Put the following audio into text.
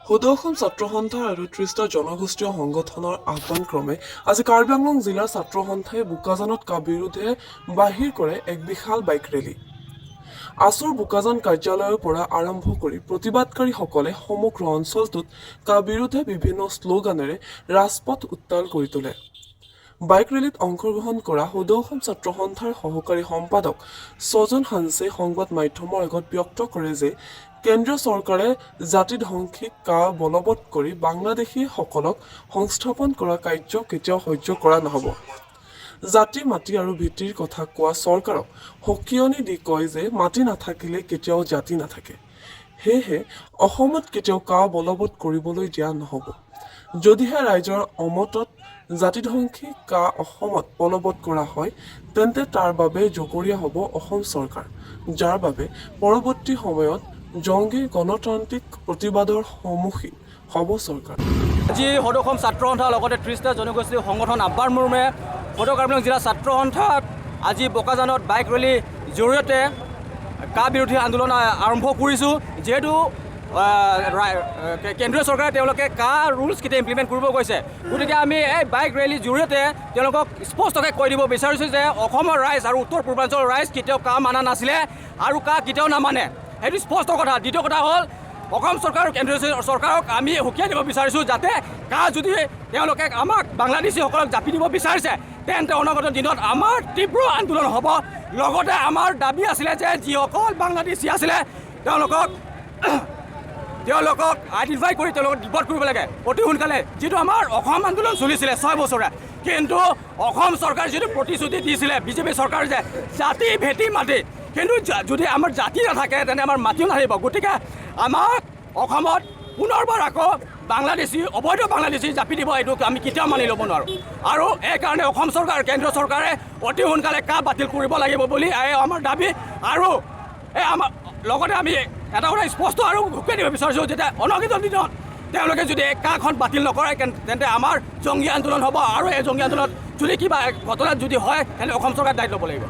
সদৌ অসম ছাত্ৰ সন্থা আৰু 30টা জনগোষ্ঠীয় সংগঠনৰ আহ্বানক্ৰমে আজি কাৰ্বি আংলং জিলাৰ ছাত্ৰ সন্থাই বোকাজানত কা বিৰুদ্ধে বাহিৰ কৰে এক বিশাল বাইক ৰেলী। আছুৰ বোকাজান কাৰ্যালয়ৰ পৰা আৰম্ভ কৰি প্ৰতিবাদকাৰীসকলে সমগ্ৰ অঞ্চলটোত কা বিৰুদ্ধে বিভিন্ন শ্লোগানেৰে ৰাজপথ উত্তাল কৰি তোলে। বাইক ৰেলীত অংশগ্ৰহণ কৰা সদৌ অসম ছাত্ৰ সন্থাৰ সহকাৰী সম্পাদক ছজন হানছে সংবাদ মাধ্যমৰ আগত ব্যক্ত কৰে যে কেন্দ্ৰীয় চৰকাৰে জাতিধ্বংসী কা বলবৎ কৰি বাংলাদেশীসকলক সংস্থাপন কৰা কাৰ্য কেতিয়াও সহ্য কৰা নহ'ব। জাতি, মাটি আৰু ভেটিৰ কথা কোৱা চৰকাৰক সকীয়নি দি কয় যে মাটি নাথাকিলে কেতিয়াও জাতি নাথাকে। সেয়েহে অসমত কেতিয়াও কা বলবৎ কৰিবলৈ দিয়া নহ'ব। যদিহে ৰাইজৰ অমতত জাতিধ্বংসী কা অসমত বলবৎ কৰা হয়, তেন্তে তাৰ বাবে জগৰীয়া হ'ব অসম চৰকাৰ, যাৰ বাবে পৰৱৰ্তী সময়ত জংগী গণতান্ত্ৰিক প্ৰতিবাদৰ সন্মুখীন হ'ব চৰকাৰ। আজি সদৌ অসম ছাত্ৰ সন্থাৰ লগতে 30টা জনগোষ্ঠীয় সংগঠন আহ্বান মৰ্মে সদৌ কাৰ্বি আংলং জিলা ছাত্ৰ সন্থাত আজি বোকাজানত বাইক ৰেলীৰ জৰিয়তে কা বিৰোধী আন্দোলন আৰম্ভ কৰিছোঁ। যিহেতু কেন্দ্ৰীয় চৰকাৰে তেওঁলোকে কা ৰুলছকেইটা ইমপ্লিমেণ্ট কৰিব গৈছে, গতিকে আমি এই বাইক ৰেলীৰ জৰিয়তে তেওঁলোকক স্পষ্টকৈ কৈ দিব বিচাৰিছোঁ যে অসমৰ ৰাইজ আৰু উত্তৰ পূৰ্বাঞ্চলৰ ৰাইজ কেতিয়াও কা মানা নাছিলে আৰু কা কেতিয়াও নামানে, সেইটো স্পষ্ট কথা। দ্বিতীয় কথা হ'ল, অসম চৰকাৰ আৰু কেন্দ্ৰীয় চৰকাৰক আমি সকীয়াই দিব বিচাৰিছোঁ যাতে কা যদি তেওঁলোকে আমাক বাংলাদেশীসকলক জাপি দিব বিচাৰিছে, তেন্তে অনাগত দিনত আমাৰ তীব্ৰ আন্দোলন হ'ব। লগতে আমাৰ দাবী আছিলে যে যিসকল বাংলাদেশী আছিলে, তেওঁলোকক আইডেণ্টিফাই কৰি তেওঁলোকক ডিপৰ্ট কৰিব লাগে অতি সোনকালে। যিটো আমাৰ অসম আন্দোলন চলিছিলে 6 বছৰে, কিন্তু অসম চৰকাৰে যিটো প্ৰতিশ্ৰুতি দিছিলে, বিজেপি চৰকাৰে, যে জাতি, ভেটি, মাটি, কিন্তু যদি আমাৰ জাতি নাথাকে, তেন্তে আমাৰ মাটিও নাথাকিব। গতিকে আমাক অসমত পুনৰবাৰ আকৌ বাংলাদেশী, অবৈধ বাংলাদেশী জাপি দিব, এইটো আমি কেতিয়াও মানি ল'ব নোৱাৰোঁ। আৰু এইকাৰণে অসম চৰকাৰ, কেন্দ্ৰীয় চৰকাৰে অতি সোনকালে কা বাতিল কৰিব লাগিব বুলি এই আমাৰ দাবী। আৰু এই আমাৰ লগতে আমি এটা কথা স্পষ্ট আৰু ঘোষণা দিব বিচাৰিছোঁ, যেতিয়া অনাগত দিনত তেওঁলোকে যদি এই কাখন বাতিল নকৰে, তেন্তে আমাৰ জংগী আন্দোলন হ'ব আৰু এই জংগী আন্দোলনত যদি কিবা ঘটনাত যদি হয়, তেন্তে অসম চৰকাৰে দায়িত্ব ল'ব লাগিব।